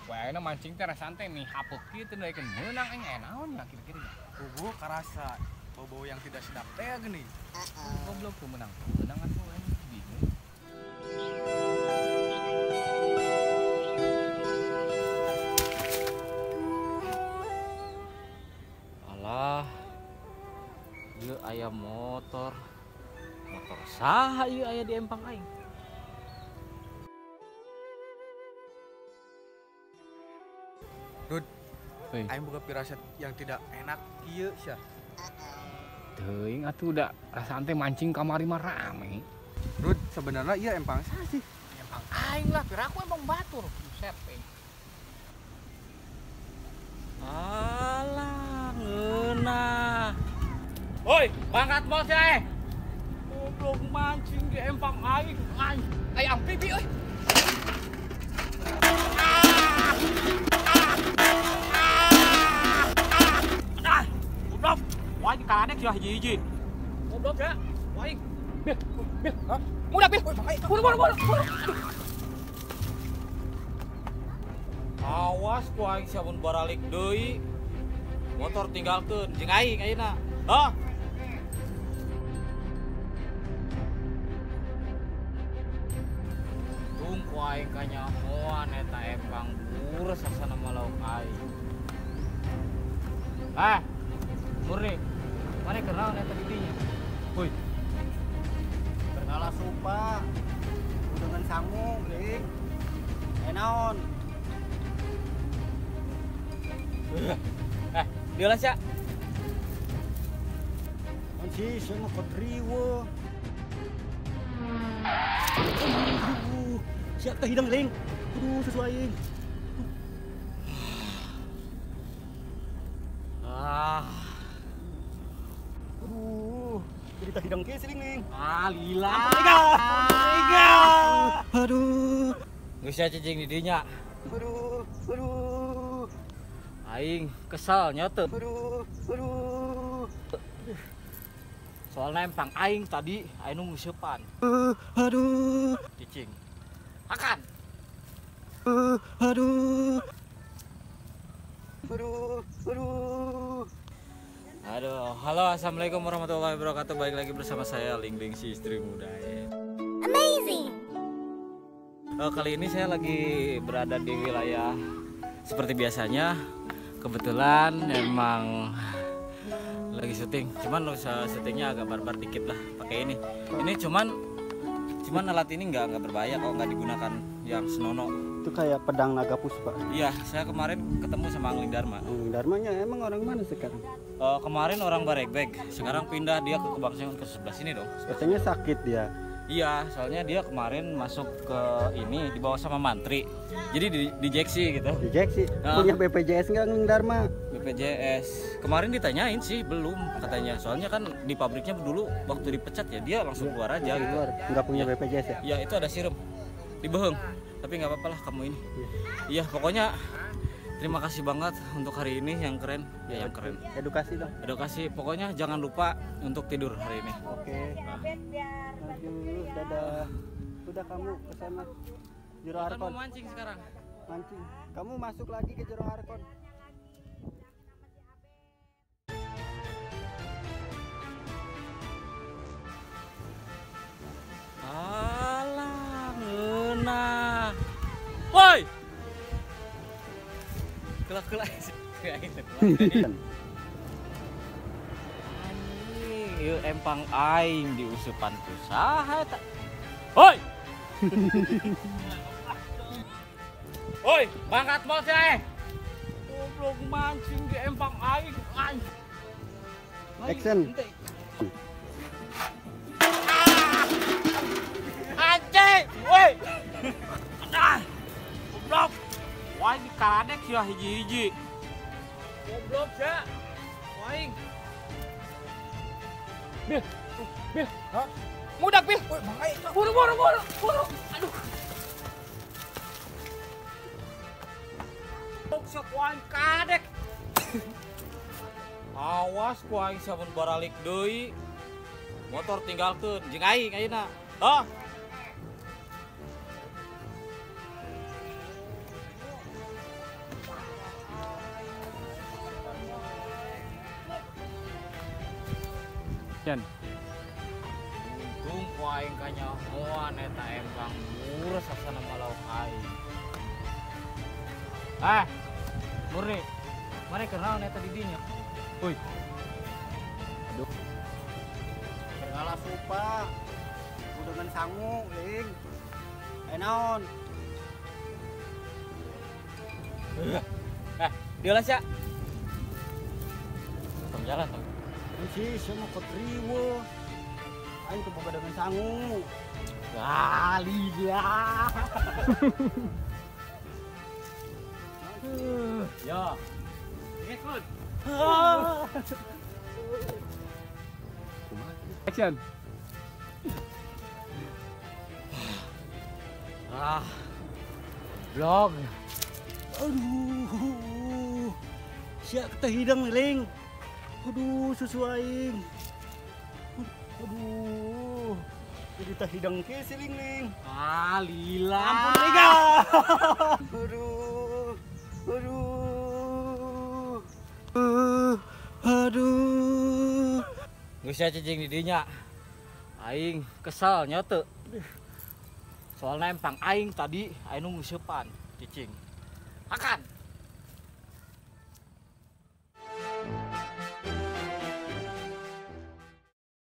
Wae mancing teh santai nih hapuk kieu teh daekeun meunang aing aya naon ya kira-kira nya. Bubu karasa bau-bau yang tidak sedap teh geuning. Goblok tuh menang. Menang atuh aing bingung. Alah. Ieu aya motor. Motor saha ieu aya di empang aing? Rud, aing boga pirasat yang tidak enak ieu sia. Teuing atuh da rasaan teh mancing kamari mah rame. Rud, sebenarnya ieu empang saha sih? Empang aing lah, piraku empang batur. Buset aing. Alah, ngeunah. Woi, mangkat mos ya eh. Goblok mancing di empang aing. Aing, aya amfibi euy. Goblok. Wah, ini karadek ya hiji-hiji. Goblok ya. Wah, Bil, Bil. Hah? Mudah, Bil. Buru, buru, buru. Awas ku aing sia mun baralik deui. Motor tinggalkeun jeung aing ayeuna. Hah? Tung ku aing kanyahoan eta empang bures asana mah lauk aing. Ah, murni. Mana kenal eta didinya? Woi. Berngala supa. Dengan sangu, Ling. Naon? Eh, dia lah sia. Mun si sama kotriwo. Siap teh hidang, Ling. Aduh, susu aing. Ah. Aduh, jadi teh hidang kieu si Ling. Ah, lila. Aduh. Geus sia cicing di dinya. Aduh, aduh. Aing kesel nya teu. Aduh, aduh. Soalnya empang aing tadi aing nu nguseupan. Aduh. Cicing. Makan. Aduh. Aduh, aduh. Aduh, halo, assalamualaikum warahmatullahi wabarakatuh. Balik lagi bersama saya Ling Ling si istri muda. Ya. Amazing. Kali ini saya lagi berada di wilayah seperti biasanya. Kebetulan emang lagi syuting, cuman syutingnya agak barbar dikit lah pakai ini. Ini cuman alat ini nggak berbahaya kalau nggak digunakan yang senono. Itu kayak pedang naga puspa. Iya, saya kemarin ketemu sama Angling Dharma. Angling Dharmanya emang orang mana sekarang? Kemarin orang Baregbeg, sekarang pindah dia ke Kebangsaan ke sebelah sini dong. Katanya sakit dia. Iya, soalnya dia kemarin masuk ke ini dibawa sama mantri. Jadi dijeksi gitu. Dijeksi? Punya BPJS nggak Angling Dharma? BPJS. Kemarin ditanyain sih belum katanya. Soalnya kan di pabriknya dulu waktu dipecat ya dia langsung keluar aja gitu. Nggak punya BPJS ya? Iya, itu ada sirup. Dibeheng. Tapi nggak apa-apa lah kamu ini. Iya, pokoknya terima kasih banget untuk hari ini yang keren. Ya, yang keren. Edukasi dong. Edukasi. Pokoknya jangan lupa untuk tidur hari ini. Oke. Nah. Aduh, dadah. Udah kamu ke sana. Jero Arkon. Mau mancing sekarang. Mancing. Kamu masuk lagi ke Jero Arkon. Alah, ngeunah. Woi. Kelak-kelak. Anjing, ieu empang aing diusupan ku saha eta? Hoi. Hoi, mangkat mos ya eh. Goblok mancing di empang aing. Aing. Action. Anjing, woi. Ah. Goblok. Wah, ini karadek ya hiji-hiji. Goblok ya. Waing. Bil. Bil. Hah? Mudak, Bil. Buru, buru, buru, buru. Aduh. Sok ku aing kadek. Awas ku aing samun baralik deui. Motor tinggalkeun jeung aing ayeuna. Hah? Yan. Untung ku aing kanyahoan eta embang murus asana malauk aing. Ah, murni. Mana kenal eta di dinya? Woi. Aduh. Ngalah supa. Udangan sangu, ling. Eh naon? Eh, dia lah sia. Tong jalan tong. Si semua ketriwo. Aing teu boga dengan sangu. Kali ya. Ya. Ikut. Action. Ah. Vlog. Aduh. Sia teh hidang ling. Aduh, susu aing. Aduh. Jadi teh hidang ke si ling ling. Ah, lila. Ampun liga. Aduh. Aduh. Aduh. Geus sia cicing di dinya. Aing kesel nya teu. Soalna empang aing tadi aing nu nguseupan cicing. Akan.